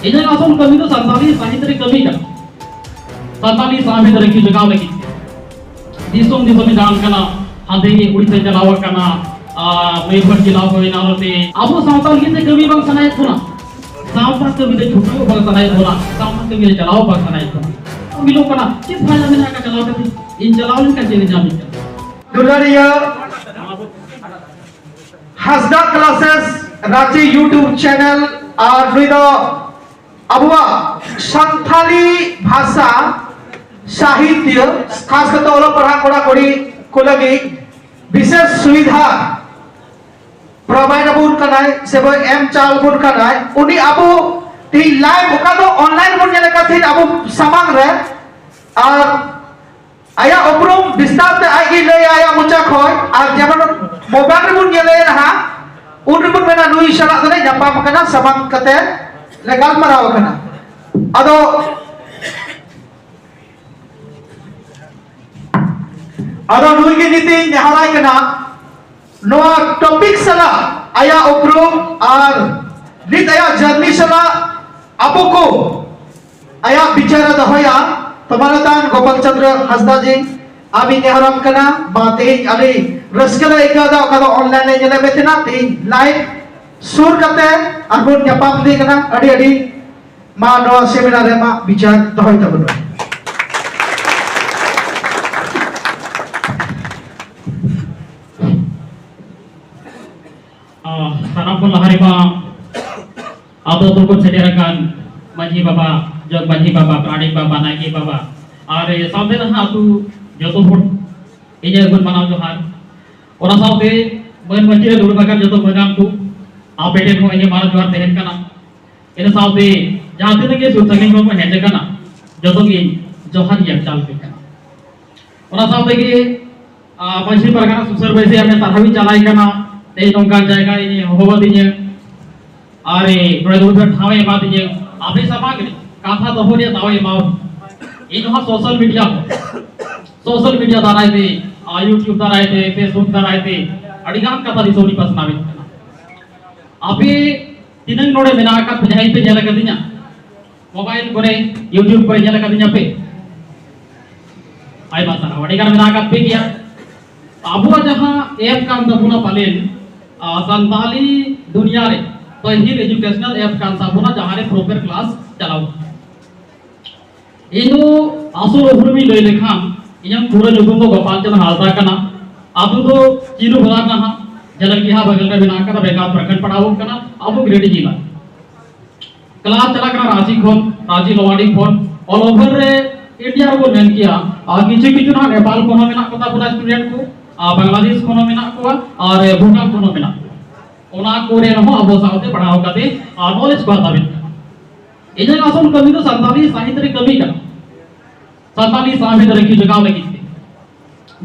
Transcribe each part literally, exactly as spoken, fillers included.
ᱤᱧᱟᱹᱜ ᱟᱥᱚᱞ ᱠᱟᱹᱢᱤ ᱫᱚ ᱥᱟᱱᱛᱟᱲᱤ ᱥᱟᱶᱦᱮᱫ ᱨᱮ ᱠᱟᱹᱢᱤ ᱠᱟᱱᱟ᱾ ᱥᱟᱱᱛᱟᱲᱤ ᱥᱟᱶᱦᱮᱫ ᱨᱮ ᱠᱤ ᱡᱚᱜᱟᱣ ᱞᱟᱹᱜᱤᱫ ᱛᱮ ᱫᱤᱥᱚᱢ ᱫᱤᱥᱚᱢ ᱤᱧ ᱫᱟᱬᱟᱱ ᱠᱟᱱᱟ᱾ ᱦᱟᱸᱰᱮ ᱩᱲᱤᱥᱥᱟᱧ ᱪᱟᱞᱟᱣ ᱟᱠᱟᱱᱟ, ᱟᱨ ᱢᱚᱭᱩᱨᱵᱷᱚᱸᱡᱽ ᱡᱮᱞᱟ ᱦᱩᱭᱱᱟ, ᱱᱚᱛᱮ ᱟᱵᱚ ᱥᱟᱶᱛᱟ ᱞᱟᱹᱜᱤᱫ ᱛᱮ ᱠᱟᱹᱢᱤ ᱵᱟᱝ ᱥᱟᱱᱟᱭᱮᱫ ᱵᱚᱱᱟ, ᱥᱟᱶᱛᱟ ᱠᱟᱹᱢᱤ ᱨᱮ ᱪᱷᱩᱴᱟᱹᱣ ᱵᱟᱝ ᱥᱟᱱᱟᱭᱮᱫ ᱵᱚᱱᱟ, ᱥᱟᱶᱛᱟ ᱠᱟᱹᱢᱤ ᱨᱮ ᱪᱟᱞᱟᱣ ᱵᱟᱝ ᱥᱟᱱᱟᱭᱮᱫ ᱵᱚᱱᱟ᱾ ᱢᱤᱞᱚᱜ ᱠᱟᱱᱟ, ᱪᱮᱫ ᱯᱷᱟᱭᱫᱟ ᱢᱮᱱᱟᱜ ᱟᱠᱟᱫ ᱪᱟᱞᱟᱣ ᱠᱟᱛᱮ? ᱤᱧ ᱪᱟᱞᱟᱣ ᱞᱮᱱᱠᱷᱟᱱ ᱪᱮᱫ ᱤᱧ ᱧᱟᱢᱮᱫ ᱠᱟᱱᱟ? ᱫᱩᱞᱟᱹᱲᱤᱭᱟᱹ ᱦᱟᱸᱥᱫᱟ ᱠᱞᱟᱥᱮᱥ ᱨᱟᱸᱪᱤ YouTube ᱪᱮᱱᱮᱞ ᱟᱨ ᱱᱩᱭ ᱫᱚ ᱟᱵᱚᱣᱟᱜ ᱥᱟᱱᱛᱷᱟᱞᱤ ᱵᱷᱟᱥᱟ ᱥᱟᱦᱤᱛᱭᱚ, ᱠᱷᱟᱥ ᱠᱟᱛᱮ ᱚᱞᱚᱜ ᱯᱟᱲᱦᱟᱜ ᱠᱚᱲᱟ ᱠᱩᱲᱤ ᱠᱚ ᱞᱟᱹᱜᱤᱫ ᱵᱤᱥᱮᱥ ᱥᱩᱵᱤᱫᱷᱟ ᱯᱨᱚᱵᱷᱟᱭᱤᱰ ᱟᱵᱚᱱ ᱠᱟᱱᱟᱭ ᱥᱮ ᱵᱚᱱ ᱮᱢ ᱪᱟᱞ ᱟᱵᱚᱱ ᱠᱟᱱᱟᱭ᱾ ᱩᱱᱤ ᱟᱵᱚ ᱛᱮᱦᱮᱧ ᱞᱟᱭᱤᱵᱷ, ᱚᱠᱟ ᱫᱚ ᱚᱱᱞᱟᱭᱤᱱ ᱵᱚᱱ ᱧᱮᱞ ᱟᱠᱟᱫ ᱛᱟᱦᱮᱸᱫ ᱟᱵᱚ ᱥᱟᱢᱟᱝ ᱨᱮ, ᱟᱨ ᱟᱭᱟᱜ ᱩᱯᱨᱩᱢ ᱵᱤᱥᱛᱟᱨ ᱛᱮ ᱟᱡ ᱜᱮᱭ ᱞᱟᱹᱭᱟ ᱟᱭᱟᱜ ᱢᱚᱪᱟ ᱠᱷᱚᱱ᱾ ᱟᱨ ᱡᱮᱢᱚᱱ ᱢᱳᱵᱟᱭᱤᱞ ᱨᱮᱵᱚᱱ ᱧᱮᱞᱮᱭᱟ ᱱᱟᱦᱟᱜ, ᱩᱱ ᱨᱮᱵᱚᱱ ᱢᱮᱱᱟ ᱱᱩᱭ ᱥᱟᱞᱟᱜ ᱫᱚᱞᱮ ᱧᱟᱯᱟᱢ ᱟᱠᱟᱱᱟ, ᱥᱟᱢᱟᱝ ᱠᱟᱛᱮ ᱞᱮ ᱜᱟᱞᱢᱟᱨᱟᱣ ᱟᱠᱟᱱᱟ᱾ ᱟᱫᱚ ᱟᱫᱚ ᱱᱩᱭ ᱜᱮ ᱱᱤᱛᱤᱧ ᱱᱮᱦᱚᱨᱟᱭ ᱠᱟᱱᱟ, ᱱᱚᱣᱟ ᱴᱚᱯᱤᱠ ᱥᱟᱞᱟᱜ ᱟᱭᱟᱜ ᱩᱯᱨᱩᱢ ᱟᱨ ᱱᱤᱛ ᱟᱭᱟᱜ ᱡᱟᱨᱱᱤ ᱥᱟᱞᱟᱜ ᱟᱵᱚ ᱠᱚ ᱟᱭᱟᱜ ᱵᱤᱪᱟᱹᱨ ᱮ ᱫᱚᱦᱚᱭᱟ᱾ ᱛᱚ ᱢᱟᱱᱚᱛᱟᱱ ᱜᱳᱯᱟᱞ ᱪᱚᱸᱫᱽᱨᱚ ᱦᱟᱸᱥᱫᱟ ᱡᱤ, ᱟᱢᱤᱧ ᱱᱮᱦᱚᱨᱟᱢ ᱠᱟᱱᱟ, ᱢᱟ ᱛᱮᱦᱮᱧ ᱟᱹᱰᱤ ᱨᱟᱹᱥᱠᱟᱹ ᱞᱮ ᱟᱹᱭᱠᱟᱹᱣ ᱮᱫᱟ, ᱚᱠᱟ ᱫᱚ ᱚᱱᱞᱟᱭᱤᱱ ᱞᱮ ᱧᱮᱞᱮᱫ ᱢᱮ ᱛᱟᱦᱮᱱᱟ, ᱛᱮᱦᱮᱧ ᱞᱟᱭᱤᱵᱷ ᱥᱩᱨ ᱠᱟᱛᱮ ᱟᱨᱵᱚᱱ ᱧᱟᱯᱟᱢ ᱤᱫᱤ ᱠᱟᱱᱟ᱾ ᱟᱹᱰᱤ ᱟᱹᱰᱤ ᱢᱟ ᱱᱚᱣᱟ ᱥᱮᱢᱤᱱᱟᱨ ᱨᱮ ᱢᱟ ᱵᱤᱪᱟᱨ ᱫᱚᱦᱚᱭ ᱛᱟᱵᱚᱱ ᱢᱮ᱾ ᱟᱨ ᱥᱟᱱᱟᱢ ᱠᱷᱚᱱ ᱞᱟᱦᱟ ᱨᱮᱢᱟ ᱟᱛᱳ ᱟᱛᱳ ᱠᱚ ᱥᱮᱴᱮᱨ ᱟᱠᱟᱱ ᱢᱟᱹᱡᱷᱤ ᱵᱟᱵᱟ, ᱡᱚᱜᱽ ᱢᱟᱹᱡᱷᱤ ᱵᱟᱵᱟ, ᱯᱟᱨᱟᱱᱤᱠ ᱵᱟᱵᱟ, ᱱᱟᱭᱠᱮ ᱵᱟᱵᱟ, ᱟᱨ ᱥᱟᱶᱛᱮ ᱱᱟᱦᱟᱜ ᱟᱹᱛᱩ ᱡᱚᱛᱚ ᱦᱚᱲ ᱤᱧᱟᱹᱜ ᱟᱹᱜᱩᱱ ᱢᱟᱱᱟᱣ ᱡᱚᱦᱟᱨ᱾ ᱚᱱᱟ ᱥᱟᱶᱛᱮ ᱢᱟᱹᱱ ᱢᱟᱹᱪᱤ ᱨᱮ ᱫᱩᱲᱩᱵ ᱟᱠᱟᱱ ᱡᱚᱛᱚ ᱢᱟᱹᱱᱟᱱ ᱠᱚ, ᱟᱯᱮ ᱴᱷᱮᱱ ᱦᱚᱸ ᱤᱧᱟᱹᱜ ᱢᱟᱱᱟᱣ ᱡᱚᱦᱟᱨ ᱛᱟᱦᱮᱱ ᱠᱟᱱᱟ᱾ ᱤᱱᱟᱹ ᱥᱟᱶᱛᱮ ᱡᱟᱦᱟᱸ ᱛᱤᱱᱟᱹᱜ ᱜᱮ ᱥᱩᱨ ᱥᱟᱺᱜᱤᱧ ᱠᱷᱚᱱ ᱠᱚ ᱦᱮᱡ ᱟᱠᱟᱱᱟ, ᱡᱚᱛᱚ ᱜᱮ ᱡᱚᱦᱟᱨ ᱤᱧ ᱮᱢ ᱪᱟᱞ ᱟᱯᱮ ᱠᱟᱱᱟ᱾ ᱚᱱᱟ ᱥᱟᱶ ᱛᱮᱜᱮ, ᱟ, ᱢᱟᱹᱡᱷᱤ ᱯᱟᱨᱜᱟᱱᱟ ᱥᱩᱥᱟᱹᱨ ᱵᱟᱹᱭᱥᱤ ᱟᱯᱮ ᱥᱟᱨᱦᱟᱣ ᱤᱧ ᱪᱟᱞᱟᱭ ᱠᱟᱱᱟ᱾ ᱛᱮᱦᱮᱧ ᱱᱚᱝᱠᱟᱱ ᱡᱟᱭᱜᱟ ᱤᱧ ᱦᱚᱦᱚ ᱟᱹᱫᱤᱧᱟ ᱟᱨ ᱱᱚᱰᱮ ᱫᱩᱲᱩᱵ ᱨᱮ ᱴᱷᱟᱶ ᱮ ᱮᱢᱟᱫᱤᱧᱟ, ᱟᱯᱮ ᱥᱟᱢᱟᱝ ᱨᱮ ᱠᱟᱛᱷᱟ ᱫᱚᱦᱚ ᱨᱮᱭᱟᱜ ᱫᱟᱣ ᱮ ᱮᱢᱟᱣ᱾ ᱤᱧ ᱱᱚᱣᱟ ᱥᱳᱥᱟᱞ ᱢᱤᱰᱤᱭᱟ ᱠᱚ, ᱥᱳᱥᱟᱞ ᱢᱤᱰᱤᱭᱟ ᱫᱟᱨᱟᱭ ᱛᱮ, ᱟ, YouTube ᱫᱟᱨᱟᱭ ᱛᱮ, Facebook ᱫᱟᱨᱟᱭ ᱛᱮ ᱟᱹᱰᱤ ᱜᱟᱱ ᱠᱟᱛᱷᱟ ᱫᱤᱥᱚᱢ ᱤᱧ ᱯᱟᱥᱱᱟᱣᱮᱫ ᱠᱟᱱᱟ᱾ ᱟᱯᱮ ᱛᱤᱱᱟᱹᱝ ᱱᱚᱰᱮ ᱢᱮᱱᱟᱜ ᱟᱠᱟᱫ ᱯᱮ, ᱡᱟᱦᱟᱸᱭ ᱯᱮ ᱧᱮᱞ ᱟᱠᱟᱫᱤᱧᱟ, ᱢᱳᱵᱟᱭᱤᱞ ᱠᱚᱨᱮ, YouTube ᱠᱚᱨᱮ ᱧᱮᱞ ᱟᱠᱟᱫᱤᱧᱟ ᱯᱮ᱾ ᱟᱭᱢᱟ ᱥᱟᱨᱦᱟᱣ, ᱟᱹᱰᱤ ᱜᱟᱱ ᱢᱮᱱᱟᱜ ᱟᱠᱟᱫ ᱯᱮ ᱜᱮᱭᱟ᱾ ᱟᱵᱚᱣᱟᱜ ᱡᱟᱦᱟᱸ ᱮᱯ ᱠᱟᱱ ᱛᱟᱵᱚᱱᱟ ᱯᱟᱞᱮᱱ, ᱟ, ᱥᱟᱱᱛᱟᱞᱤ ᱫᱩᱱᱤᱭᱟ ᱨᱮ ᱯᱟᱹᱦᱤᱞ ᱮᱡᱩᱠᱮᱥᱚᱱᱟᱞ ᱮᱯ ᱠᱟᱱ ᱛᱟᱵᱚᱱᱟ, ᱡᱟᱦᱟᱸ ᱨᱮ ᱯᱨᱚᱯᱟᱨ ᱠᱞᱟᱥ ᱪᱟᱞᱟᱣ᱾ ᱤᱧ ᱫᱚ ᱟᱥᱚᱞ ᱩᱯᱨᱩᱢᱤᱧ ᱞᱟᱹᱭ ᱞᱮᱠᱷᱟᱱ, ᱤᱧᱟᱹᱜ ᱯᱩᱨᱟᱹ ᱧᱩᱛᱩᱢ ᱫᱚ ᱜᱳᱯᱟᱞ ᱪᱚᱸᱫᱽ ᱦᱟᱸᱥᱫᱟ ᱠᱟᱱᱟ᱾ ᱟᱹᱛᱩ ᱫᱚ ᱪᱤᱨᱩ ᱵᱟᱡᱟᱨ ᱱᱟᱦᱟᱜ, ᱡᱮᱞᱮᱠ ᱰᱤᱦᱟ ᱵᱟᱜᱟᱞ ᱨᱮ ᱢᱮᱱᱟᱜ ᱟᱠᱟᱫᱟ, ᱵᱮᱸᱜᱟᱲ ᱯᱨᱚᱠᱷᱚᱸᱰ ᱯᱟᱲᱟᱣ ᱠᱟᱱᱟ, ᱟᱵᱚ ᱜᱤᱨᱤᱰᱤ ᱡᱮᱞᱟ᱾ ᱠᱞᱟᱥ ᱪᱟᱞᱟᱜ ᱠᱟᱱᱟ ᱨᱟᱸᱪᱤ ᱠᱷᱚᱱ, ᱨᱟᱸᱪᱤ ᱞᱳᱣᱟᱰᱤ ᱠᱷᱚᱱ, all over ᱨᱮ ᱤᱱᱰᱤᱭᱟ ᱨᱮᱵᱚᱱ ᱢᱮᱱ ᱠᱮᱭᱟ᱾ ᱟᱨ ᱠᱤᱪᱷᱩ ᱠᱤᱪᱷᱩ ᱱᱟᱦᱟᱜ ᱱᱮᱯᱟᱞ ᱠᱷᱚᱱ ᱦᱚᱸ ᱢᱮᱱᱟᱜ ᱠᱚᱛᱟ ᱵᱚᱱᱟ ᱥᱴᱩᱰᱮᱱᱴ ᱠᱚ, ᱟᱨ ᱵᱟᱝᱞᱟᱫᱮᱥ ᱠᱷᱚᱱ ᱦᱚᱸ ᱢᱮᱱᱟᱜ ᱠᱚᱣᱟ, ᱟᱨ ᱵᱷᱩᱴᱟᱱ ᱠᱷᱚᱱ ᱦᱚᱸ ᱢᱮᱱᱟᱜ ᱠᱚᱣᱟ᱾ ᱚᱱᱟ ᱠᱚᱨᱮ ᱦᱚᱸ ᱟᱵᱚ ᱥᱟᱶᱛᱮ ᱯᱟᱲᱦᱟᱣ ᱠᱟᱛᱮ ᱟᱨ ᱱᱚᱞᱮᱡᱽ ᱠᱚ ᱦᱟᱛᱟᱣᱮᱫ ᱠᱟᱱᱟ᱾ ᱤᱧᱟᱹᱜ ᱟᱥᱚᱞ ᱠᱟᱹᱢᱤ ᱫᱚ ᱥᱟᱱᱛᱟᱲᱤ ᱥᱟᱶᱦᱮᱫ ᱨᱮ ᱠᱟᱹᱢᱤ ᱠᱟᱱᱟ, ᱥᱟᱱᱛᱟᱲᱤ ᱥᱟᱶᱦᱮᱫ ᱨᱟᱹᱠᱷᱤ ᱡᱚᱜᱟᱣ ᱞᱟᱹᱜᱤᱫ ᱛᱮ᱾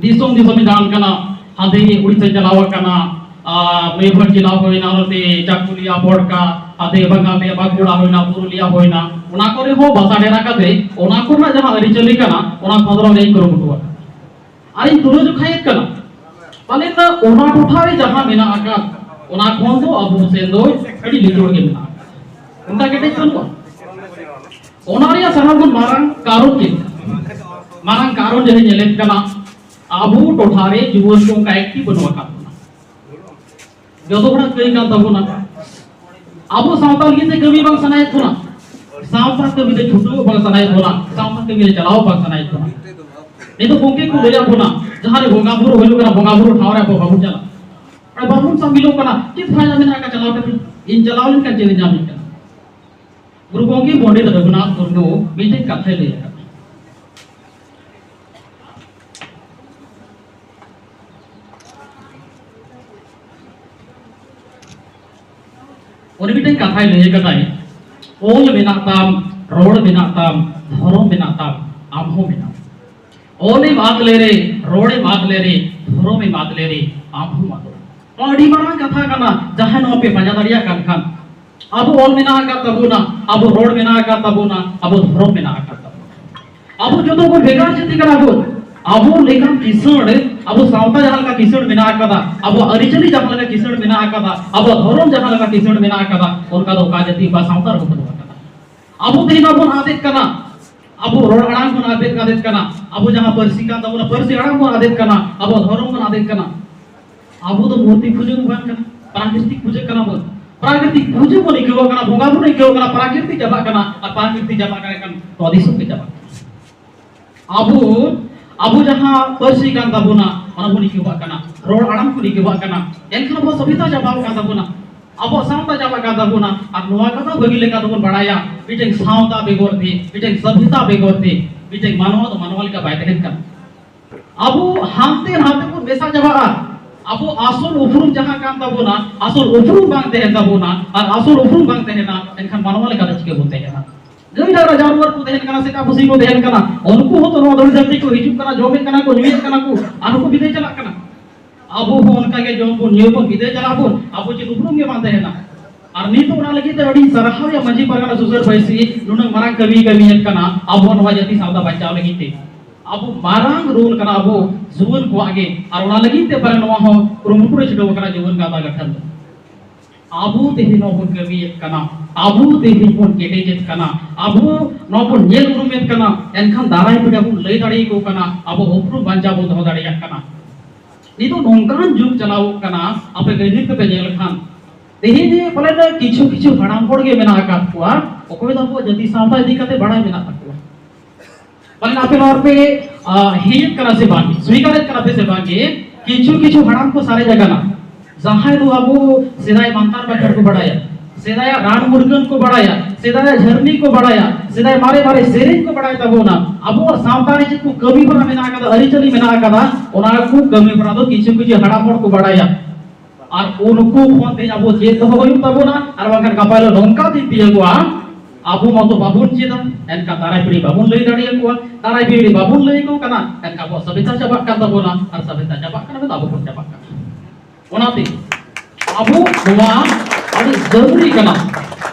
ᱫᱤᱥᱚᱢ ᱫᱤᱥᱚᱢᱤᱧ ᱫᱟᱬᱟᱱ ᱠᱟᱱᱟ, ᱦᱟᱱᱛᱮ ᱩᱲᱤᱥᱥᱟᱧ ᱪᱟᱞᱟᱣ ᱟᱠᱟᱱᱟ, ᱟᱨ ᱢᱚᱭᱩᱨᱵᱷᱚᱸᱡᱽ ᱡᱮᱞᱟ ᱦᱩᱭᱱᱟ, ᱱᱚᱛᱮ ᱪᱟᱠᱩᱞᱤᱭᱟ, ᱵᱚᱰᱠᱟ, ᱦᱟᱱᱛᱮ ᱵᱟᱝᱜᱟᱞ ᱨᱮᱭᱟᱜ ᱵᱟᱸᱠᱩᱲᱟ ᱦᱩᱭᱱᱟ, ᱯᱩᱨᱩᱞᱤᱭᱟ ᱦᱩᱭᱱᱟ, ᱚᱱᱟ ᱠᱚᱨᱮ ᱦᱚᱸ ᱵᱟᱥᱟ ᱰᱮᱨᱟ ᱠᱟᱛᱮ ᱚᱱᱟ ᱠᱚᱨᱮᱱᱟᱜ ᱡᱟᱦᱟᱸ ᱟᱹᱨᱤᱪᱟᱹᱞᱤ ᱠᱟᱱᱟ, ᱚᱱᱟ ᱠᱷᱚᱸᱫᱽᱨᱚᱸᱫᱽ ᱨᱮᱧ ᱠᱩᱨᱩᱢᱩᱴᱩ ᱟᱠᱟᱫᱟ᱾ ᱟᱨᱤᱧ ᱛᱩᱞᱟᱹ ᱡᱚᱠᱷᱟᱭᱮᱫ ᱠᱟᱱᱟ, ᱯᱟᱞᱮᱱ ᱚᱱᱟ ᱴᱚᱴᱷᱟ ᱨᱮ ᱡᱟᱦᱟᱸ ᱢᱮᱱᱟᱜ ᱟᱠᱟᱫ, ᱚᱱᱟ ᱠᱷᱚᱱ ᱫᱚ ᱟᱵᱚ ᱥᱮᱱ ᱫᱚ ᱟᱹᱰᱤ ᱞᱤᱪᱟᱹᱲ ᱜᱮ ᱢᱮᱱᱟᱜ ᱟᱠᱟᱫ᱾ ᱚᱱᱠᱟ ᱠᱮᱴᱮᱡ ᱵᱟᱹᱱᱩᱜᱼᱟ᱾ ᱚᱱᱟ ᱨᱮᱭᱟᱜ ᱥᱟᱱᱟᱢ ᱠᱷᱚᱱ ᱢᱟᱨᱟᱝ ᱠᱟᱨᱚᱱ ᱪᱮᱫ? ᱢᱟᱨᱟᱝ ᱠᱟᱨᱚᱱ ᱡᱟᱦᱟᱸ ᱧᱮᱞᱮᱫ ᱠᱟᱱᱟ, ᱟᱵᱚ ᱴᱚᱴᱷᱟ ᱨᱮ ᱡᱩᱣᱟᱹᱱ ᱠᱚ ᱚᱱᱠᱟ ᱮᱠᱴᱤᱵᱷ ᱵᱟᱹᱱᱩᱜ ᱟᱠᱟᱫ ᱵᱚᱱᱟ᱾ ᱡᱚᱛᱚ ᱦᱚᱲᱟᱜ ᱠᱟᱹᱭ ᱠᱟᱱ ᱛᱟᱵᱚᱱᱟ᱾ ᱟᱵᱚ ᱥᱟᱶᱛᱟ ᱞᱟᱹᱜᱤᱫ ᱛᱮ ᱠᱟᱹᱢᱤ ᱵᱟᱝ ᱥᱟᱱᱟᱭᱮᱫ ᱵᱚᱱᱟ, ᱥᱟᱶᱛᱟ ᱠᱟᱹᱢᱤ ᱨᱮ ᱪᱷᱩᱴᱟᱹᱣ ᱵᱟᱝ ᱥᱟᱱᱟᱭᱮᱫ ᱵᱚᱱᱟ, ᱥᱟᱶᱛᱟ ᱠᱟᱹᱢᱤ ᱨᱮ ᱪᱟᱞᱟᱣ ᱵᱟᱝ ᱥᱟᱱᱟᱭᱮᱫ ᱵᱚᱱᱟ᱾ ᱱᱤᱛᱚᱜ ᱜᱚᱢᱠᱮ ᱠᱚ ᱞᱟᱹᱭᱟᱫ ᱵᱚᱱᱟ, ᱡᱟᱦᱟᱸ ᱨᱮ ᱵᱚᱸᱜᱟ ᱵᱩᱨᱩ ᱦᱩᱭᱩᱜ ᱠᱟᱱᱟ, ᱵᱚᱸᱜᱟ ᱵᱩᱨᱩ ᱴᱷᱟᱶ ᱨᱮ ᱟᱵᱚ ᱵᱟᱵᱚᱱ ᱪᱟᱞᱟᱜ᱾ ᱟᱨ ᱵᱟᱵᱚᱱ ᱥᱟᱢᱤᱞᱚᱜ ᱠᱟᱱᱟ, ᱪᱮᱫ ᱯᱷᱟᱭᱫᱟ ᱢᱮᱱᱟᱜ ᱟᱠᱟᱫ ᱪᱟᱞᱟᱣ ᱠᱟᱛᱮ? ᱤᱧ ᱪᱟᱞᱟᱣ ᱞᱮᱱᱠᱷᱟᱱ ᱪᱮᱫ ᱤᱧ ᱧᱟᱢᱮᱫ ᱠᱟᱱᱟ? ᱜᱩᱨᱩ ᱜᱚᱢᱠᱮ ᱯᱚᱱᱰᱤᱛ ᱨᱚᱜᱷᱩᱱᱟᱛᱷ ᱢᱩᱨᱢᱩ ᱢᱤᱫᱴᱮᱱ ᱠᱟᱛᱷᱟᱭ ᱞᱟᱹᱭ ᱟᱠᱟᱫᱟ᱾ ᱩᱱᱤ ᱢᱤᱫᱴᱮᱱ ᱠᱟᱛᱷᱟᱭ ᱞᱟᱹᱭ ᱟᱠᱟᱫᱟᱭ, "ᱚᱞ ᱢᱮᱱᱟᱜ ᱛᱟᱢ, ᱨᱚᱲ ᱢᱮᱱᱟᱜ ᱛᱟᱢ, ᱫᱷᱚᱨᱚᱢ ᱢᱮᱱᱟᱜ ᱛᱟᱢ, ᱟᱢ ᱦᱚᱸ ᱢᱮᱱᱟᱢ᱾ ᱚᱞ ᱮᱢ ᱟᱫ ᱞᱮᱨᱮ, ᱨᱚᱲ ᱮᱢ ᱟᱫ ᱞᱮᱨᱮ, ᱫᱷᱚᱨᱚᱢ ᱮᱢ ᱟᱫ ᱞᱮᱨᱮ, ᱟᱢ ᱦᱚᱸᱢ ᱟᱫᱚᱜ᱾" ᱱᱚᱣᱟ ᱟᱹᱰᱤ ᱢᱟᱨᱟᱝ ᱠᱟᱛᱷᱟ ᱠᱟᱱᱟ᱾ ᱡᱟᱦᱟᱸᱭ ᱱᱚᱣᱟ ᱯᱮ ᱯᱟᱸᱡᱟ ᱫᱟᱲᱮᱭᱟᱜ ᱠᱟᱱ ᱠᱷᱟᱱ, ᱟᱵᱚ ᱚᱞ ᱢᱮᱱᱟᱜ ᱟᱠᱟᱫ ᱛᱟᱵᱚᱱᱟ, ᱟᱵᱚ ᱨᱚᱲ ᱢᱮᱱᱟᱜ ᱟᱠᱟᱫ ᱛᱟᱵᱚᱱᱟ, ᱟᱵᱚ ᱫᱷᱚᱨᱚᱢ ᱢᱮᱱᱟᱜ ᱟᱠᱟᱫ ᱛᱟᱵᱚᱱᱟ᱾ ᱟᱵᱚ ᱡᱚᱛᱚ ᱵᱚᱱ ᱵᱷᱮᱜᱟᱨ ᱡᱟᱹᱛᱤ ᱠᱟᱱᱟ ᱵᱚᱱ᱾ ᱟᱵᱚ ᱞᱮᱠᱟᱱ ᱠᱤᱥᱟᱹᱬ, ᱟᱵᱚ ᱥᱟᱶᱛᱟ ᱡᱟᱦᱟᱸ ᱞᱮᱠᱟ ᱠᱤᱥᱟᱹᱬ ᱢᱮᱱᱟᱜ ᱟᱠᱟᱫᱟ, ᱟᱵᱚ ᱟᱹᱨᱤᱪᱟᱹᱞᱤ ᱡᱟᱦᱟᱸ ᱞᱮᱠᱟ ᱠᱤᱥᱟᱹᱬ ᱢᱮᱱᱟᱜ ᱟᱠᱟᱫᱟ, ᱟᱵᱚ ᱫᱷᱚᱨᱚᱢ ᱡᱟᱦᱟᱸ ᱞᱮᱠᱟ ᱠᱤᱥᱟᱹᱬ ᱢᱮᱱᱟᱜ ᱟᱠᱟᱫᱟ, ᱚᱱᱠᱟ ᱫᱚ ᱚᱠᱟ ᱡᱟᱹᱛᱤ ᱚᱠᱟ ᱥᱟᱶᱛᱟ ᱨᱮᱦᱚᱸ ᱵᱟᱹᱱᱩᱜ ᱟᱠᱟᱫᱟ᱾ ᱟᱵᱚ ᱛᱮᱦᱮᱧ ᱵᱚᱱ ᱟᱫᱮᱜ ᱠᱟᱱᱟ, ᱟᱵᱚ ᱨᱚᱲ ᱟᱲᱟᱝ ᱵᱚᱱ ᱟᱫᱮᱜ ᱟᱫᱮᱜ ᱠᱟᱱᱟ, ᱟᱵᱚ ᱡᱟᱦᱟᱸ ᱯᱟᱹᱨᱥᱤ ᱠᱟᱱ ᱛᱟᱵᱚᱱᱟ ᱯᱟᱹᱨᱥᱤ ᱟᱲᱟᱝ ᱵᱚᱱ ᱟᱫᱮᱜ ᱠᱟᱱᱟ, ᱟᱵᱚ ᱫᱷᱚᱨᱚᱢ ᱵᱚᱱ ᱟᱫᱮᱜ ᱠᱟᱱᱟ᱾ ᱟᱵᱚ ᱫᱚ ᱢᱩᱨᱛᱤ ᱯᱩᱡᱟᱹ ᱦᱚᱸ ᱵᱟᱝ ᱠᱟᱱᱟ, ᱯᱨᱟᱠᱨᱤᱛᱤᱠ ᱯᱩᱡᱟᱹ ᱠᱟᱱᱟ ᱵᱚᱱ᱾ ᱯᱨᱟᱠᱨᱤᱛᱤᱠ ᱯᱩᱡᱟᱹ ᱵᱚᱱ ᱟᱹᱭᱠᱟᱹᱣ ᱠᱟᱱᱟ, ᱵᱚᱸᱜᱟ ᱵᱚᱱ ᱟᱹᱭᱠᱟᱹᱣ ᱠᱟᱱᱟ, ᱯᱨᱟᱠᱨᱤᱛᱤᱠ ᱪᱟᱵᱟᱜ ᱠᱟᱱᱟ, ᱟᱨ ᱯᱨᱟᱠᱨᱤᱛᱤᱠ ᱪᱟᱵᱟᱜ ᱠᱟᱱᱟ ᱠᱷᱟᱱ ᱱᱚᱣᱟ ᱫᱤᱥᱚᱢ ᱜᱮ ᱪᱟᱵᱟᱜ ᱠᱟᱱᱟ᱾ ᱟᱵᱚ ᱟᱵᱚ ᱡᱟᱦᱟᱸ ᱯᱟᱹᱨᱥᱤ ᱠᱟᱱ ᱛᱟᱵᱚᱱᱟ ᱚᱱᱟ ᱵᱚᱱ ᱟᱹᱭᱠᱟᱹᱣᱟᱜ ᱠᱟᱱᱟ, ᱨᱚᱲ ᱟᱲᱟᱝ ᱵᱚᱱ ᱟᱹᱭᱠᱟᱹᱣᱟᱜ ᱠᱟᱱᱟ, ᱮᱱᱠᱷᱟᱱ ᱟᱵᱚ ᱥᱚᱵᱷᱤᱛᱟ ᱪᱟᱵᱟᱣ ᱠᱟᱱ ᱛᱟᱵᱚᱱᱟ, ᱟᱵᱚ ᱥᱟᱶᱛᱟ ᱪᱟᱵᱟᱜ ᱠᱟᱱ ᱛᱟᱵᱚᱱᱟ᱾ ᱟᱨ ᱱᱚᱣᱟ ᱠᱟᱛᱷᱟ ᱵᱷᱟᱹᱜᱤ ᱞᱮᱠᱟ ᱛᱮᱵᱚᱱ ᱵᱟᱲᱟᱭᱟ, ᱢᱤᱫᱴᱮᱱ ᱥᱟᱶᱛᱟ ᱵᱮᱜᱚᱨ ᱛᱮ, ᱢᱤᱫᱴᱮᱱ ᱥᱚᱵᱷᱤᱛᱟ ᱵᱮᱜᱚᱨ ᱛᱮ, ᱢᱤᱫᱴᱮᱱ ᱢᱟᱱᱣᱟ ᱫᱚ ᱢᱟᱱᱣᱟ ᱞᱮᱠᱟ ᱵᱟᱭ ᱛᱟᱦᱮᱱ ᱠᱟᱱᱟ᱾ ᱟᱵᱚ ᱦᱟᱱᱛᱮ ᱱᱟᱛᱮ ᱵᱚᱱ ᱢᱮᱥᱟ ᱪᱟᱵᱟᱜᱼᱟ᱾ ᱟᱵᱚ ᱟᱥᱚᱞ ᱩᱯᱨᱩᱢ ᱡᱟᱦᱟᱸ ᱠᱟᱱ ᱛᱟᱵᱚᱱᱟ, ᱟᱥᱚᱞ ᱩᱯᱨᱩᱢ ᱵᱟᱝ ᱛᱟᱦᱮᱱ ᱛᱟᱵᱚᱱᱟ, ᱟᱨ ᱟᱥᱚᱞ ᱩᱯᱨᱩᱢ ᱵᱟᱝ ᱛᱟᱦᱮᱱᱟ, ᱮᱱᱠᱷᱟᱱ ᱢᱟᱱᱣᱟ ᱞᱮᱠᱟᱛᱮ ᱪᱤᱠᱟᱹ ᱵᱚᱱ ᱛᱟᱦᱮᱱᱟ? ᱜᱟᱹᱭ ᱰᱟᱝᱨᱟ ᱡᱟᱱᱣᱟᱨ ᱠᱚ ᱛᱟᱦᱮᱱ ᱠᱟᱱᱟ, ᱥᱮᱛᱟ ᱯᱩᱥᱤ ᱠᱚ ᱛᱟᱦᱮᱱ ᱠᱟᱱᱟ, ᱩᱱᱠᱩ ᱦᱚᱸᱛᱚ ᱱᱚᱣᱟ ᱫᱷᱩᱲᱤ ᱫᱷᱟᱹᱨᱛᱤ ᱠᱚ ᱦᱤᱡᱩᱜ ᱠᱟᱱᱟ, ᱡᱚᱢᱮᱫ ᱠᱟᱱᱟ ᱠᱚ, ᱧᱩᱭᱮᱫ ᱠᱟᱱᱟ ᱠᱚ, ᱟᱨᱦᱚᱸ ᱠᱚ ᱵᱤᱫᱟᱹᱭ ᱪᱟᱞᱟᱜ ᱠᱟᱱᱟ᱾ ᱟᱵᱚ ᱦᱚᱸ ᱚᱱᱠᱟ ᱜᱮ ᱡᱚᱢ ᱵᱚᱱ, ᱧᱩᱭ ᱵᱚᱱ, ᱵᱤᱫᱟᱹᱭ ᱪᱟᱞᱟᱜ ᱵᱚᱱ, ᱟᱵᱚ ᱪᱮᱫ ᱩᱯᱨᱩᱢ ᱜᱮ ᱵᱟᱝ ᱛᱟᱦᱮᱱᱟ᱾ ᱟᱨ ᱱᱤᱛᱚᱜ ᱚᱱᱟ ᱞᱟᱹᱜᱤᱫ ᱛᱮ ᱟᱹᱰᱤ ᱥᱟᱨᱦᱟᱣ ᱭᱟ ᱢᱟᱹᱡᱷᱤ ᱯᱟᱨᱜᱟᱱᱟ ᱥᱩᱥᱟᱹᱨ ᱵᱟᱹᱭᱥᱤ ᱱᱩᱱᱟᱹᱜ ᱢᱟᱨᱟᱝ ᱠᱟᱹᱢᱤ ᱠᱟᱹᱢᱤᱭᱮᱫ ᱠᱟᱱᱟ ᱟᱵᱚ ᱱᱚᱣᱟ ᱡᱟᱹᱛᱤ ᱥᱟᱶᱛᱟ ᱵᱟᱧᱪᱟᱣ ᱞᱟᱹᱜᱤᱫ ᱛᱮ᱾ ᱟᱵᱚ ᱢᱟᱨᱟᱝ ᱨᱳᱞ ᱠᱟᱱᱟ ᱟᱵᱚ ᱡᱩᱣᱟᱹᱱ ᱠᱚᱣᱟᱜ ᱜᱮ, ᱟᱨ ᱚᱱᱟ ᱞᱟᱹᱜᱤᱫ ᱛᱮ ᱯᱟᱞᱮ ᱱᱚᱣᱟ ᱦᱚᱸ ᱠᱩᱨᱩᱢᱩᱴᱩ ᱨᱮ ᱪᱷᱩᱴᱟᱹᱣ ᱟᱠᱟᱱᱟ ᱡᱩᱣᱟᱹᱱ ᱜᱟᱶᱛᱟ ᱜᱟᱶᱛᱟ ᱫᱚ᱾ ᱟᱵᱚ ᱛᱮᱦᱮᱧ ᱱᱚᱣᱟ ᱵᱚᱱ ᱠᱟᱹᱢᱤᱭᱮᱫ ᱠᱟᱱᱟ, ᱟᱵᱚ ᱛᱮᱦᱮᱧ ᱵᱚᱱ ᱠᱮᱴᱮᱡᱮᱫ ᱠᱟᱱᱟ, ᱟᱵᱚ ᱱᱚᱣᱟ ᱵᱚᱱ ᱧᱮᱞ ᱩᱨᱩᱢᱮᱫ ᱠᱟᱱᱟ, ᱮᱱᱠᱷᱟᱱ ᱫᱟᱨᱟᱭ ᱯᱤᱲᱦᱤ ᱵᱚᱱ ᱞᱟᱹᱭ ᱫᱟᱲᱮᱭᱟᱠᱚ ᱠᱟᱱᱟ, ᱟᱵᱚ ᱩᱯᱨᱩᱢ ᱵᱟᱧᱪᱟᱣ ᱵᱚᱱ ᱫᱚᱦᱚ ᱫᱟᱲᱮᱭᱟᱜ ᱠᱟᱱᱟ᱾ ᱱᱤᱛᱚᱜ ᱱᱚᱝᱠᱟᱱ ᱡᱩᱜᱽ ᱪᱟᱞᱟᱣᱚᱜ ᱠᱟᱱᱟ, ᱟᱯᱮ ᱜᱟᱹᱦᱤᱨ ᱛᱮᱯᱮ ᱧᱮᱞ ᱞᱮᱠᱷᱟᱱ ᱛᱮᱦᱮᱧ ᱯᱟᱞᱮᱱ ᱠᱤᱪᱷᱩ ᱠᱤᱪᱷᱩ ᱦᱟᱲᱟᱢ ᱦᱚᱲ ᱜᱮ ᱢᱮᱱᱟᱜ ᱟᱠᱟᱫ ᱠᱚᱣᱟ, ᱚᱠᱚᱭ ᱫᱚ ᱟᱵᱚᱣᱟᱜ ᱡᱟᱹᱛᱤ ᱥᱟᱶᱛᱟ ᱤᱫᱤ ᱠᱟᱛᱮ ᱵᱟᱲᱟᱭ ᱢᱮᱱᱟᱜ ᱛᱟᱠᱚᱣᱟ᱾ ᱯᱟᱞᱮᱱ ᱟᱯᱮ ᱱᱚᱣᱟ ᱯᱮ ᱦᱤᱡᱩᱜ ᱠᱟᱱᱟ ᱥᱮ ᱵᱟᱝ, ᱥᱣᱤᱠᱟᱨᱮᱫ ᱠᱟᱱᱟ ᱯᱮ ᱥᱮ ᱵᱟᱝ ᱜᱮ? ᱠᱤᱪᱷᱩ ᱠᱤᱪᱷᱩ ᱦᱟᱲᱟᱢ ᱠᱚ ᱥᱟᱨᱮᱡ ᱟᱠᱟᱱᱟ, ᱡᱟᱦᱟᱸᱭ ᱫᱚ ᱟᱵᱚ ᱥᱮᱫᱟᱭ ᱢᱟᱱᱛᱟᱨ ᱵᱟᱠᱷᱮᱲ ᱠᱚ ᱵᱟᱲᱟᱭᱟ, ᱥᱮᱫᱟᱭᱟᱜ ᱨᱟᱱ ᱢᱩᱨᱜᱟᱹᱱ ᱠᱚ ᱵᱟᱲᱟᱭᱟ, ᱥᱮᱫᱟᱭᱟᱜ ᱡᱷᱟᱹᱨᱱᱤ ᱠᱚ ᱵᱟᱲᱟᱭᱟ, ᱥᱮᱫᱟᱭ ᱢᱟᱨᱮ ᱢᱟᱨᱮ ᱥᱮᱨᱮᱧ ᱠᱚ ᱵᱟᱲᱟᱭ ᱛᱟᱵᱚᱱᱟ, ᱟᱵᱚᱣᱟᱜ ᱥᱟᱶᱛᱟ ᱨᱮ ᱪᱮᱫ ᱠᱚ ᱠᱟᱹᱢᱤ ᱦᱚᱨᱟ ᱢᱮᱱᱟᱜ ᱟᱠᱟᱫᱟ, ᱟᱹᱨᱤᱪᱟᱹᱞᱤ ᱢᱮᱱᱟᱜ ᱟᱠᱟᱫᱟ, ᱚᱱᱟ ᱠᱚ ᱠᱟᱹᱢᱤ ᱦᱚᱨᱟ ᱫᱚ ᱠᱤᱪᱷᱩ ᱠᱤᱪᱷᱩ ᱦᱟᱲᱟᱢ ᱦᱚᱲ ᱠᱚ ᱵᱟᱲᱟᱭᱟ᱾ ᱟᱨ ᱩᱱᱠᱩ ᱠᱷᱚᱱ ᱛᱮ ᱟᱵᱚ ᱪᱮᱫ ᱫᱚᱦᱚ ᱦᱩᱭᱩᱜ ᱛᱟᱵᱚᱱᱟ, ᱟᱨ ᱵᱟᱝᱠᱷᱟᱱ ᱜᱟᱯᱟ ᱦᱤᱞᱳᱜ ᱱᱚᱝᱠᱟ ᱫᱤᱱ ᱛᱤᱭᱟᱹᱜᱚᱜᱼᱟ, ᱟᱵᱚ ᱢᱟᱛᱚ ᱵᱟᱵᱚᱱ ᱪᱮᱫᱟ, ᱮᱱᱠᱷᱟᱱ ᱫᱟᱨᱟᱭ ᱯᱤᱲᱦᱤ ᱵᱟᱵᱚᱱ ᱞᱟᱹᱭ ᱫᱟᱲᱮᱭᱟᱠᱚᱣᱟ, ᱫᱟᱨᱟᱭ ᱯᱤᱲᱦᱤ ᱵᱟᱵᱚᱱ ᱞᱟᱹᱭ ᱟᱠᱚ ᱠᱟᱱᱟ, ᱮᱱᱠᱷᱟᱱ ᱟᱵᱚᱣᱟᱜ ᱥᱟᱵᱷᱤᱛᱟ ᱪᱟᱵᱟᱜ ᱠᱟᱱ ᱛᱟᱵᱚᱱᱟ, ᱟᱨ ᱥᱟᱵᱷᱤᱛᱟ ᱪᱟᱵᱟᱜ ᱠᱟᱱᱟ ᱢᱮᱱᱫᱚ ᱟᱵᱚ ᱵᱚᱱ ᱪᱟᱵᱟᱜ ᱠᱟᱱᱟ᱾ ᱚᱱᱟᱛᱮ ᱟᱵᱚ ᱱᱚᱣᱟ ᱟᱹᱰᱤ ᱡᱟᱹᱨᱩᱨᱤ ᱠᱟᱱᱟ,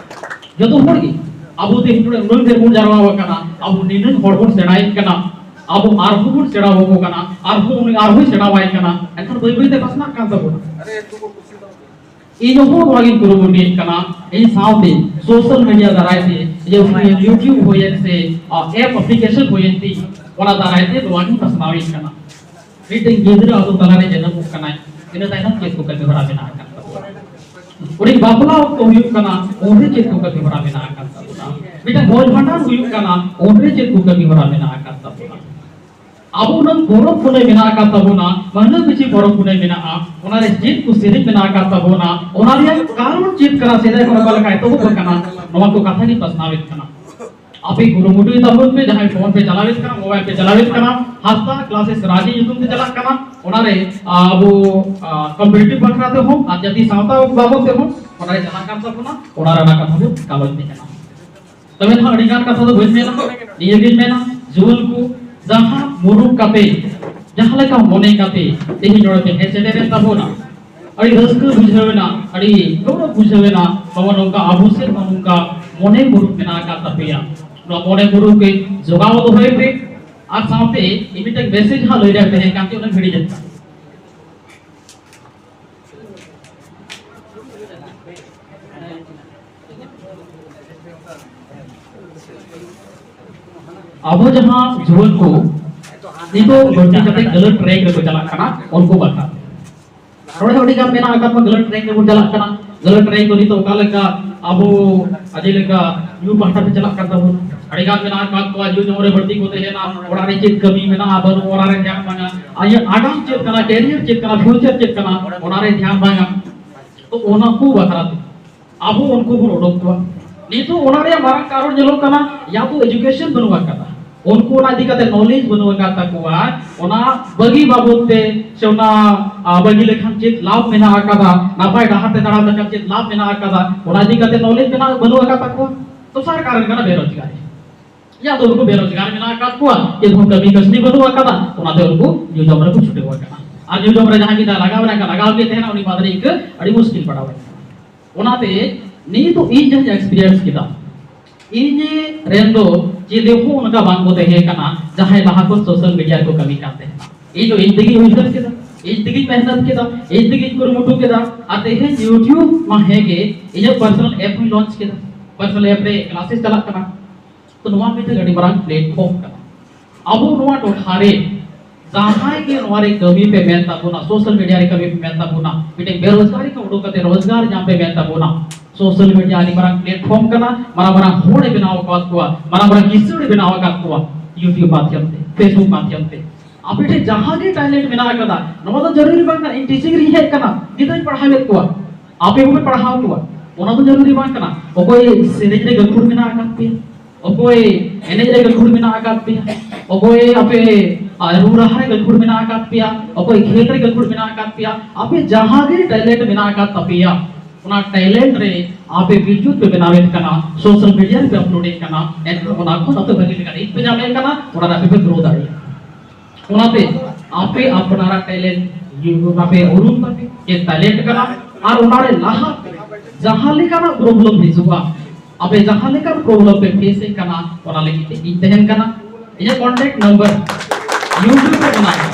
ᱡᱚᱛᱚ ᱦᱚᱲ ᱜᱮ᱾ ᱟᱵᱚ ᱛᱮᱦᱮᱧ ᱱᱚᱰᱮ ᱩᱱᱟᱹᱜ ᱰᱷᱮᱨ ᱵᱚᱱ ᱡᱟᱨᱣᱟ ᱟᱠᱟᱱᱟ, ᱟᱵᱚ ᱱᱤᱱᱟᱹᱜ ᱦᱚᱲ ᱵᱚᱱ ᱥᱮᱬᱟᱭᱮᱫ ᱠᱟᱱᱟ, ᱟᱵᱚ ᱟᱨᱦᱚᱸ ᱵᱚᱱ ᱥᱮᱬᱟ ᱟᱠᱚ ᱠᱟᱱᱟ, ᱟᱨᱦᱚᱸ ᱩᱱᱤ ᱟᱨᱦᱚᱸᱭ ᱥᱮᱬᱟᱣᱟᱭ ᱠᱟᱱᱟ, ᱮᱱᱠᱷᱟᱱ ᱵᱟᱹᱭ ᱵᱟᱹᱭ ᱛᱮ ᱯᱟᱥᱱᱟᱜ ᱠᱟᱱ ᱛᱟᱵᱚᱱᱟ᱾ ᱤᱧ ᱦᱚᱸ ᱱᱚᱣᱟ ᱜᱤᱧ ᱠᱩᱨᱩᱢᱩᱴᱩᱭᱮᱫ ᱠᱟᱱᱟ, ᱤᱧ ᱥᱟᱶᱛᱮ ᱥᱳᱥᱟᱞ ᱢᱤᱰᱤᱭᱟ ᱫᱟᱨᱟᱭ ᱛᱮ, ᱡᱮ YouTube ᱦᱩᱭᱮᱱ ᱥᱮ ᱮᱯ ᱟᱯᱞᱤᱠᱮᱥᱚᱱ ᱦᱩᱭᱮᱱ ᱛᱤᱧ, ᱚᱱᱟ ᱫᱟᱨᱟᱭ ᱛᱮ ᱱᱚᱣᱟ ᱜᱤᱧ ᱯᱟᱥᱱᱟᱣᱮᱫ ᱠᱟᱱᱟ᱾ ᱢᱤᱫᱴᱮᱱ ᱜᱤᱫᱽᱨᱟᱹ ᱟᱵᱚ ᱛᱟᱞᱟᱨᱮ ᱡᱟᱱᱟᱢᱚᱜ ᱠᱟᱱᱟᱭ, ᱤᱱᱟᱹ ᱛᱟᱭᱱᱚᱢ ᱪᱮᱫ ᱠᱚ ᱠᱟᱹᱢᱤ ᱦᱚᱨᱟ ᱢᱮᱱᱟᱜ ᱟᱠᱟᱫ ᱛᱟᱵᱚᱱᱟ? ᱩᱱᱤ ᱵᱟᱯᱞᱟ ᱚᱠᱛᱚ ᱦᱩᱭᱩᱜ ᱠᱟᱱᱟ, ᱩᱱᱨᱮ ᱪᱮᱫ ᱠᱚ ᱠᱟᱹᱢᱤ ᱦᱚᱨᱟ ᱢᱮᱱᱟᱜ ᱟᱠᱟᱫ ᱛᱟᱵᱚᱱᱟ? ᱢᱤᱫᱴᱟᱝ ᱵᱷᱚᱡᱽ ᱵᱷᱟᱸᱰᱟᱱ ᱦᱩᱭᱩᱜ ᱠᱟᱱᱟ, ᱩᱱᱨᱮ ᱪᱮᱫ ᱠᱚ ᱠᱟᱹᱢᱤ ᱦᱚᱨᱟ ᱢᱮᱱᱟᱜ ᱟᱠᱟᱫ ᱛᱟᱵᱚᱱᱟ? ᱟᱵᱚ ᱩᱱᱟᱹᱜ ᱯᱚᱨᱚᱵᱽ ᱯᱩᱱᱟᱹᱭ ᱢᱮᱱᱟᱜ ᱟᱠᱟᱫ ᱛᱟᱵᱚᱱᱟ, ᱢᱟᱹᱦᱱᱟᱹ ᱯᱤᱪᱷᱤ ᱯᱚᱨᱚᱵᱽ ᱯᱩᱱᱟᱹᱭ ᱢᱮᱱᱟᱜᱼᱟ, ᱚᱱᱟᱨᱮ ᱪᱮᱫ ᱠᱚ ᱥᱮᱨᱮᱧ ᱢᱮᱱᱟᱜ ᱟᱠᱟᱫ ᱛᱟᱵᱚᱱᱟ, ᱚᱱᱟ ᱨᱮᱭᱟᱜ ᱠᱟᱨᱚᱱ ᱪᱮᱫ ᱠᱟᱱᱟ, ᱥᱮᱫᱟᱭ ᱠᱷᱚᱱ ᱚᱠᱟ ᱞᱮᱠᱟ ᱮᱛᱚᱦᱚᱵ ᱟᱠᱟᱱᱟ, ᱱᱚᱣᱟ ᱠᱚ ᱠᱟᱛᱷᱟ ᱜᱮ ᱯᱟᱥᱱᱟᱣᱮᱫ ᱠᱟᱱᱟ᱾ ᱟᱯᱮ ᱠᱩᱨᱩᱢᱩᱴᱩᱭ ᱛᱟᱵᱚᱱ ᱯᱮ, ᱡᱟᱦᱟᱸᱭ ᱯᱷᱳᱱ ᱯᱮ ᱪᱟᱞᱟᱣᱮᱫ ᱠᱟᱱᱟ, ᱢᱳᱵᱟᱭᱤᱞ ᱯᱮ ᱪᱟᱞᱟᱣᱮᱫ ᱠᱟᱱᱟ, ᱦᱟᱸᱥᱫᱟ ᱠᱞᱟᱥᱮᱥ ᱨᱟᱡᱤ ᱧᱩᱛᱩᱢ ᱛᱮ ᱪᱟᱞᱟᱜ ᱠᱟᱱᱟ, ᱚᱱᱟᱨᱮ ᱟᱵᱚ ᱠᱚᱢᱯᱤᱴᱤᱴᱤᱵᱷ ᱵᱟᱠᱷᱨᱟ ᱛᱮᱦᱚᱸ ᱟᱨ ᱡᱟᱹᱛᱤ ᱥᱟᱶᱛᱟ ᱵᱟᱵᱚᱫ ᱛᱮᱦᱚᱸ ᱚᱱᱟᱨᱮ ᱪᱟᱞᱟᱜ ᱠᱟᱱ ᱛᱟᱵᱚᱱᱟ, ᱚᱱᱟ ᱨᱮᱱᱟᱜ ᱠᱟᱛᱷᱟ ᱵᱚᱱ ᱜᱟᱞᱚᱪ ᱛᱮ ᱠᱟᱱᱟ᱾ ᱛᱚᱵᱮ ᱱᱟᱦᱟᱜ ᱟᱹᱰᱤ ᱜᱟᱱ ᱠᱟᱛᱷᱟ ᱫᱚ ᱵᱟᱹᱧ ᱢᱮᱱᱟ, ᱱᱤᱭᱟᱹ ᱜᱤᱧ ᱢᱮᱱᱟ, ᱡᱩᱣᱟᱹᱱ ᱠᱚ ᱡᱟᱦᱟᱸ ᱢᱩᱨᱩᱠ ᱠᱟᱛᱮ, ᱡᱟᱦᱟᱸ ᱞᱮᱠᱟ ᱢᱚᱱᱮ ᱠᱟᱛᱮ ᱛᱮᱦᱮᱧ ᱱᱚᱰᱮ ᱯᱮ ᱦᱮᱡ ᱥᱮᱴᱮᱨᱮᱱ ᱛᱟᱵᱚᱱᱟ, ᱟᱹᱰᱤ ᱨᱟᱹᱥᱠᱟᱹ ᱵᱩᱡᱷᱟᱹᱣ ᱮᱱᱟ, ᱟᱹᱰᱤ ᱜᱚᱨᱚᱵ ᱵᱩᱡᱷᱟᱹᱣ ᱮᱱᱟ, ᱵᱟᱵᱟ ᱱᱚᱝᱠᱟ ᱟᱵᱚ ᱥᱮᱫ ᱦᱚᱸ ᱱᱚᱝᱠᱟ ᱢᱚᱱᱮ ᱢᱩᱨᱩᱠ ᱢᱮᱱᱟᱜ ᱟᱠᱟᱫ ᱛᱟᱯᱮᱭᱟ᱾ ᱱᱚᱣᱟ ᱢᱚᱱᱮ ᱢᱩᱨᱩᱠ ᱜᱮ ᱡᱚᱜᱟᱣ ᱫᱚᱦᱚᱭ ᱯᱮ, ᱟᱨ ᱥᱟᱶᱛᱮ ᱤᱧ ᱢᱤᱫᱴᱟᱝ ᱢᱮᱥᱮᱡᱽ ᱦᱟᱸᱜ ᱞᱟᱹᱭ ᱨᱮᱭᱟᱜ ᱛᱟᱦᱮᱸ ᱠᱟᱱ ᱛᱤᱧ, ᱚᱱᱟᱧ ᱦᱤᱲᱤᱧ ᱮᱫ ᱠᱟᱱ᱾ ᱟᱵᱚ ᱡᱟᱦᱟᱸ ᱡᱩᱣᱟᱹᱱ ᱠᱚ ᱱᱤᱛᱚᱜ ᱵᱟᱹᱲᱛᱤ ᱠᱟᱛᱮ ᱜᱟᱹᱞᱟᱹᱛ ᱴᱨᱮᱠ ᱨᱮᱠᱚ ᱪᱟᱞᱟᱜ ᱠᱟᱱᱟ, ᱩᱱᱠᱩ ᱵᱟᱠᱷᱨᱟ ᱱᱚᱰᱮ ᱦᱚᱸ ᱟᱹᱰᱤ ᱜᱟᱱ ᱢᱮᱱᱟᱜ ᱟᱠᱟᱫ ᱠᱚᱣᱟ, ᱜᱟᱹᱞᱟᱹᱛ ᱴᱨᱮᱠ ᱨᱮᱵᱚᱱ ᱪᱟᱞᱟᱜ ᱠᱟᱱᱟ᱾ ᱜᱟᱹᱞᱟᱹᱛ ᱴᱨᱮᱠ ᱫᱚ ᱱᱤᱛᱚᱜ ᱚᱠᱟ ᱞᱮᱠᱟ ᱟᱵᱚ ᱡᱮᱞᱮᱠᱟ ᱧᱩ ᱯᱟᱦᱴᱟ ᱛᱮ ᱪᱟᱞᱟᱜ ᱠᱟᱱ ᱛᱟᱵᱚᱱᱟ᱾ ᱟᱹᱰᱤ ᱜᱟᱱ ᱢᱮᱱᱟᱜ ᱟᱠᱟᱫ ᱠᱚᱣᱟ ᱧᱩ ᱡᱚᱢ ᱨᱮ ᱵᱟᱹᱲᱛᱤ ᱠᱚ ᱛᱟᱦᱮᱱᱟ, ᱚᱲᱟᱜ ᱨᱮ ᱪᱮᱫ ᱠᱟᱹᱢᱤ ᱢᱮᱱᱟᱜᱼᱟ ᱵᱟᱹᱱᱩᱜᱼᱟ, ᱚᱲᱟᱜ ᱨᱮ ᱫᱷᱮᱭᱟᱱ ᱵᱟᱝᱟ, ᱟᱭᱟᱜ ᱟᱜᱟᱢ ᱪᱮᱫ ᱠᱟᱱᱟ, ᱠᱮᱨᱤᱭᱟᱨ ᱪᱮᱫ ᱠᱟᱱᱟ, ᱯᱷᱤᱭᱩᱪᱟᱨ ᱪᱮᱫ ᱠᱟᱱᱟ, ᱚᱱᱟ ᱨᱮ ᱫᱷᱮᱭᱟᱱ ᱵᱟᱝᱟ᱾ ᱛᱚ ᱚᱱᱟ ᱠᱚ ᱵᱟᱠᱷᱨᱟ ᱛᱮ ᱟᱵᱚ ᱩᱱᱠᱩ ᱵᱚᱱ ᱚᱰᱚᱠ ᱠᱚᱣᱟ᱾ ᱱᱤᱛᱚᱜ ᱚᱱᱟ ᱨᱮᱭᱟᱜ ᱢᱟᱨᱟᱝ ᱠᱟᱨᱚᱱ ᱧᱮᱞᱚᱜ ᱠᱟᱱᱟ, ᱭᱟ ᱛᱚ ᱮᱡᱩᱠᱮᱥᱚᱱ ᱵᱟᱹᱱᱩᱜ ᱟᱠᱟᱫᱟ, ᱩᱱᱠᱩ ᱚᱱᱟ ᱤᱫᱤ ᱠᱟᱛᱮ ᱱᱚᱞᱮᱡᱽ ᱵᱟᱹᱱᱩᱜ ᱟᱠᱟᱫ ᱛᱟᱠᱚᱣᱟ, ᱚᱱᱟ ᱵᱟᱹᱜᱤ ᱵᱟᱵᱚᱫ ᱛᱮ ᱥᱮ ᱚᱱᱟ, ᱟ, ᱵᱟᱹᱜᱤ ᱞᱮᱠᱷᱟᱱ ᱪᱮᱫ ᱞᱟᱵᱷ ᱢᱮᱱᱟᱜ ᱟᱠᱟᱫᱟ, ᱱᱟᱯᱟᱭ ᱰᱟᱦᱟᱨ ᱛᱮ ᱛᱟᱲᱟᱢ ᱞᱮᱠᱷᱟᱱ ᱪᱮᱫ ᱞᱟᱵᱷ ᱢᱮᱱᱟᱜ ᱟᱠᱟᱫᱟ, ᱚᱱᱟ ᱤᱫᱤ ᱠᱟᱛᱮ ᱱᱚᱞᱮᱡᱽ ᱢᱮᱱᱟᱜ, ᱵᱟᱹᱱᱩᱜ ᱟᱠᱟᱫ ᱛᱟᱠᱚᱣᱟ᱾ ᱫᱚᱥᱟᱨ ᱠᱟᱨᱚᱱ ᱠᱟᱱᱟ ᱵᱮᱨᱳᱡᱽᱜᱟᱨᱤ᱾ ᱭᱟ ᱛᱚ ᱩᱱᱠᱩ ᱵᱮᱨᱳᱡᱽᱜᱟᱨ ᱢᱮᱱᱟᱜ ᱟᱠᱟᱫ ᱠᱚᱣᱟ, ᱪᱮᱫ ᱦᱚᱸ ᱠᱟᱹᱢᱤ ᱠᱟᱹᱥᱱᱤ ᱵᱟᱹᱱᱩᱜ ᱟᱠᱟᱫᱟ, ᱚᱱᱟᱛᱮ ᱩᱱᱠᱩ ᱧᱩ ᱡᱚᱢ ᱨᱮᱠᱚ ᱪᱷᱩᱴᱟᱹᱣ ᱟᱠᱟᱱᱟ᱾ ᱟᱨ ᱧᱩ ᱡᱚᱢ ᱨᱮ ᱡᱟᱦᱟᱸᱭ ᱢᱤᱫ ᱫᱷᱟᱣ ᱞᱟᱜᱟᱣ ᱮᱱᱟ, ᱮᱱᱠᱷᱟᱱ ᱞᱟᱜᱟᱣ ᱜᱮ ᱛᱟᱦᱮᱱᱟ, ᱩᱱᱤ ᱵᱟᱫᱽ ᱨᱮ ᱤᱱᱠᱟᱹ ᱟᱹᱰᱤ ᱢᱩᱥᱠᱤᱞ ᱯᱟᱲᱟᱣ ᱟᱭᱟ᱾ ᱚᱱᱟᱛᱮ ᱱᱤᱛ ᱫᱚ ᱤᱧ ᱡᱟᱦᱟᱸᱧ ᱮᱠᱥᱯᱤᱨᱤᱭᱮᱱᱥ ᱠᱮᱫᱟ, ᱤᱧ ᱨᱮᱱ ᱫᱚ ᱪᱮᱞᱮ ᱦᱚᱸ ᱚᱱᱠᱟ ᱵᱟᱝ ᱠᱚ ᱛᱟᱦᱮᱸ ᱠᱟᱱᱟ ᱡᱟᱦᱟᱸᱭ ᱞᱟᱦᱟ ᱠᱷᱚᱱ ᱥᱳᱥᱟᱞ ᱢᱤᱰᱤᱭᱟ ᱨᱮᱠᱚ ᱠᱟᱹᱢᱤ ᱠᱟᱱ ᱛᱟᱦᱮᱸᱱᱟ᱾ ᱤᱧ ᱫᱚ ᱤᱧ ᱛᱮᱜᱮᱧ ᱩᱭᱦᱟᱹᱨ ᱠᱮᱫᱟ᱾ ᱤᱧ ᱛᱮᱜᱤᱧ ᱢᱮᱦᱱᱚᱛ ᱠᱮᱫᱟ, ᱤᱧ ᱛᱮᱜᱤᱧ ᱠᱩᱨᱩᱢᱩᱴᱩ ᱠᱮᱫᱟ, ᱟᱨ ᱛᱮᱦᱮᱧ YouTube ᱢᱟ ᱦᱮᱸ ᱜᱮ, ᱤᱧᱟᱹᱜ personal app ᱦᱚᱸᱧ launch ᱠᱮᱫᱟ, personal app ᱨᱮ classes ᱪᱟᱞᱟᱜ ᱠᱟᱱᱟ᱾ ᱛᱚ ᱱᱚᱣᱟ ᱢᱤᱫᱴᱮᱱ ᱟᱹᱰᱤ ᱢᱟᱨᱟᱝ platform ᱠᱟᱱᱟ᱾ ᱟᱵᱚ ᱱᱚᱣᱟ ᱴᱚᱴᱷᱟ ᱨᱮ ᱡᱟᱦᱟᱸᱭ ᱜᱮ ᱱᱚᱣᱟ ᱨᱮ ᱠᱟᱹᱢᱤ ᱯᱮ ᱢᱮᱱ ᱛᱟᱵᱚᱱᱟ, social media ᱨᱮ ᱠᱟᱹᱢᱤ ᱯᱮ ᱢᱮᱱ ᱛᱟᱵᱚᱱᱟ, ᱢᱤᱫᱴᱮᱱ ᱵᱮᱨᱳᱡᱽᱜᱟᱨᱤ ᱠᱷᱚᱱ ᱩᱰᱩᱠ ᱠᱟᱛᱮ ᱨᱳᱡᱽᱜᱟᱨ ᱧᱟᱢ ᱯᱮ ᱢᱮᱱ ᱛᱟᱵᱚᱱᱟ, social media ᱟᱹᱰᱤ ᱢᱟᱨᱟᱝ platform ᱠᱟᱱᱟ, ᱢᱟᱨᱟᱝ ᱢᱟᱨᱟᱝ ᱦᱚᱲ ᱮ ᱵᱮᱱᱟᱣ ᱟᱠᱟᱫ ᱠᱚᱣᱟ, ᱢᱟᱨᱟᱝ ᱢᱟᱨᱟᱝ ᱠᱤᱥᱟᱹᱬ ᱮ ᱵᱮᱱᱟᱣ ᱟᱠᱟᱫ ᱠᱚᱣᱟ, YouTube ᱢᱟᱫᱽᱫᱷᱚᱢ ᱛᱮ, Facebook ᱢᱟᱫᱽᱫᱷᱚᱢ ᱛᱮ᱾ ᱟᱯᱮ ᱴᱷᱮᱱ ᱡᱟᱦᱟᱸ ᱜᱮ talent ᱢᱮᱱᱟᱜ ᱟᱠᱟᱫᱟ, ᱱᱚᱣᱟ ᱫᱚ ᱡᱟᱹᱨᱩᱨᱤ ᱵᱟᱝ ᱠᱟᱱᱟ ᱤᱧ teaching ᱨᱤᱧ ᱦᱮᱡ ᱟᱠᱟᱱᱟ, ᱜᱤᱫᱽᱨᱟᱹᱧ ᱯᱟᱲᱦᱟᱣᱮᱫ ᱠᱚᱣᱟ, ᱟᱯᱮ ᱦᱚᱸᱯᱮ ᱯᱟᱲᱦᱟᱣ ᱠᱚᱣᱟ, ᱚᱱᱟ ᱫᱚ ᱡᱟᱹᱨᱩᱨᱤ ᱵᱟᱝ ᱠᱟᱱᱟ᱾ ᱚᱠᱚᱭ ᱥᱮᱨᱮᱧ ᱨᱮ ᱜᱟᱹᱠᱷᱩᱲ ᱢᱮᱱᱟᱜ ᱟᱠᱟᱫ ᱯᱮᱭᱟ, ᱚᱠᱚᱭ ᱮᱱᱮᱡ ᱨᱮ ᱜᱟᱹᱠᱷᱩᱲ ᱢᱮᱱᱟᱜ ᱟᱠᱟᱫ ᱯᱮᱭᱟ, ᱚᱠᱚᱭ ᱟᱯᱮ, ᱟᱨ, ᱨᱩ ᱨᱟᱦᱟ ᱨᱮ ᱜᱟᱹᱠᱷᱩᱲ ᱢᱮᱱᱟᱜ ᱟᱠᱟᱫ ᱯᱮᱭᱟ, ᱚᱠᱚᱭ ᱠᱷᱮᱞ ᱨᱮ ᱜᱟᱹᱠᱷᱩᱲ ᱢᱮᱱᱟᱜ ᱟᱠᱟᱫ ᱯᱮᱭᱟ, ᱟᱯᱮ ᱡᱟᱦᱟᱸ ᱜᱮ talent ᱢᱮᱱᱟᱜ ᱟᱠᱟᱫ ᱛᱟᱯᱮᱭᱟ, ᱚᱱᱟ talent ᱨᱮ ᱟᱯᱮ video ᱯᱮ ᱵᱮᱱᱟᱣᱮᱫ ᱠᱟᱱᱟ, social media ᱨᱮᱯᱮ upload ᱮᱫ ᱠᱟᱱᱟ, ᱮᱱᱠᱷᱟᱱ ᱚᱱᱟ ᱠᱷᱚᱱ ᱟᱯᱮ ᱵᱷᱟᱹᱜᱤ ᱞᱮᱠᱟ reach ᱯᱮ ᱧᱟᱢᱮᱫ ᱠᱟᱱᱟ, ᱚᱱᱟ ᱨᱮ ᱟᱯᱮ ᱯᱮ grow ᱫᱟᱲᱮᱭᱟᱜᱼᱟ᱾ ᱚᱱᱟᱛᱮ ᱟᱯᱮ ᱟᱯᱱᱟᱨᱟᱜ talent ᱟᱯᱮ ᱩᱨᱩᱢ ᱛᱟᱯᱮ, ᱪᱮᱫ talent ᱠᱟᱱᱟ, ᱟᱨ ᱚᱱᱟ ᱨᱮ ᱞᱟᱦᱟ ᱛᱮ ᱡᱟᱦᱟᱸ ᱞᱮᱠᱟᱱᱟᱜ problem ᱦᱤᱡᱩᱜᱼᱟ, ᱟᱯᱮ ᱡᱟᱦᱟᱸ ᱞᱮᱠᱟᱱ problem ᱯᱮ face ᱮᱫ ᱠᱟᱱᱟ, ᱚᱱᱟ ᱞᱟᱹᱜᱤᱫ ᱛᱮ ᱤᱧ ᱛᱟᱦᱮᱱ ᱠᱟᱱᱟ᱾ ᱤᱧᱟᱹᱜ contact number YouTube ᱨᱮ ᱢᱮᱱᱟᱜᱼᱟ,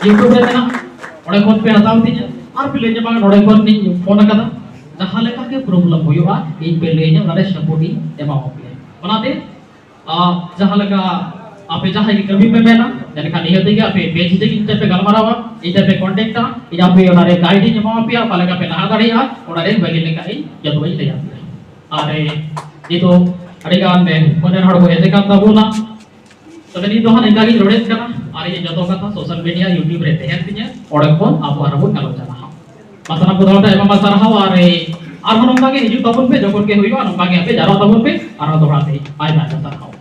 YouTube ᱨᱮ ᱢᱮᱱᱟᱜᱼᱟ, ᱚᱸᱰᱮ ᱠᱷᱚᱱ ᱯᱮ ᱦᱟᱛᱟᱣ ᱛᱤᱧᱟ᱾ ᱟᱨ ᱯᱮ ᱞᱟᱹᱭ ᱧᱟᱢᱟ ᱱᱚᱸᱰᱮ ᱠᱷᱚᱱ ᱤᱧ ᱯᱷᱳᱱ ᱟᱠᱟᱫᱟ, ᱡᱟᱦᱟᱸ ᱞᱮᱠᱟ ᱜᱮ problem ᱦᱩᱭᱩᱜᱼᱟ, ᱤᱧ ᱯᱮ ᱞᱟᱹᱭ ᱧᱟ, ᱚᱱᱟ ᱨᱮ support ᱤᱧ ᱮᱢᱟᱣᱟᱯᱮᱭᱟ᱾ ᱚᱱᱟᱛᱮ ᱟᱨ ᱡᱟᱦᱟᱸ ᱞᱮᱠᱟ ᱟᱯᱮ ᱡᱟᱦᱟᱸᱭ ᱜᱮ ᱠᱟᱹᱢᱤ ᱯᱮ ᱢᱮᱱᱟ, ᱮᱱᱠᱷᱟᱱ ᱱᱤᱦᱟᱹᱛ ᱜᱮ ᱟᱯᱮ page ᱨᱮ ᱤᱧ ᱴᱷᱮᱱ ᱯᱮ ᱜᱟᱞᱢᱟᱨᱟᱣᱟ, ᱤᱧ ᱴᱷᱮᱱ ᱯᱮ contactᱟ, ᱤᱧ ᱟᱯᱮ ᱚᱱᱟ ᱨᱮ guide ᱤᱧ ᱮᱢᱟ ᱯᱮᱭᱟ, ᱚᱠᱟ ᱞᱮᱠᱟ ᱯᱮ ᱞᱟᱦᱟ ᱫᱟᱲᱮᱭᱟᱜᱼᱟ, ᱚᱱᱟ ᱨᱮ ᱵᱷᱟᱹᱜᱤ ᱞᱮᱠᱟ ᱤᱧ ᱡᱚᱛᱚᱣᱟᱜ ᱤᱧ ᱞᱟᱹᱭ ᱟᱯᱮᱭᱟ᱾ ᱟᱨ ᱱᱤᱛᱚᱜ ᱟᱹᱰᱤ ᱜᱟᱱ ᱢᱚᱱᱮ ᱦᱚᱲ ᱠᱚ ᱦᱮᱡ ᱟᱠᱟᱱ ᱛᱟᱵᱚᱱᱟ, ᱛᱚᱵᱮ ᱱᱤᱛ ᱫᱚ ᱦᱟᱸᱜ ᱱᱤᱝᱠᱟ ᱜᱤᱧ ᱨᱚᱲᱮᱫ ᱠᱟᱱᱟ, ᱟᱨ ᱤᱧᱟᱹᱜ ᱡᱚᱛᱚ ᱠᱟᱛᱷᱟ social media YouTube ᱨᱮ ᱛᱟᱦᱮᱱ ᱛᱤᱧᱟᱹ, ᱚᱸᱰᱮ ᱠᱷᱚᱱ ᱟᱵᱚ ᱟᱨᱦᱚᱸ ᱵᱚᱱ ᱜᱟᱞᱚᱪᱟ ᱱᱟᱦᱟᱜ᱾ ᱢᱟ ᱥᱟᱱᱟᱢ ᱠᱚ ᱫᱚᱦᱲᱟ ᱛᱮ ᱟᱭᱢᱟ ᱟᱭᱢᱟ ᱥᱟᱨᱦᱟᱣ, ᱟᱨ ᱟᱨᱦᱚᱸ ᱱᱚᱝᱠᱟ ᱜᱮ ᱦᱤᱡᱩᱜ ᱛᱟᱵᱚᱱ ᱯᱮ, ᱡᱚᱠᱷᱚᱱ ᱜᱮ ᱦᱩᱭᱩᱜᱼᱟ ᱱᱚᱝᱠᱟ ᱜᱮ ᱟᱯᱮ ᱡᱟᱨᱣᱟ ᱛᱟᱵᱚᱱ ᱯᱮ, ᱟᱨᱦᱚᱸ ᱫᱚᱦᱲᱟ ᱛᱮ ᱟᱭᱢᱟ ᱟᱭᱢᱟ ᱥᱟᱨᱦᱟᱣ᱾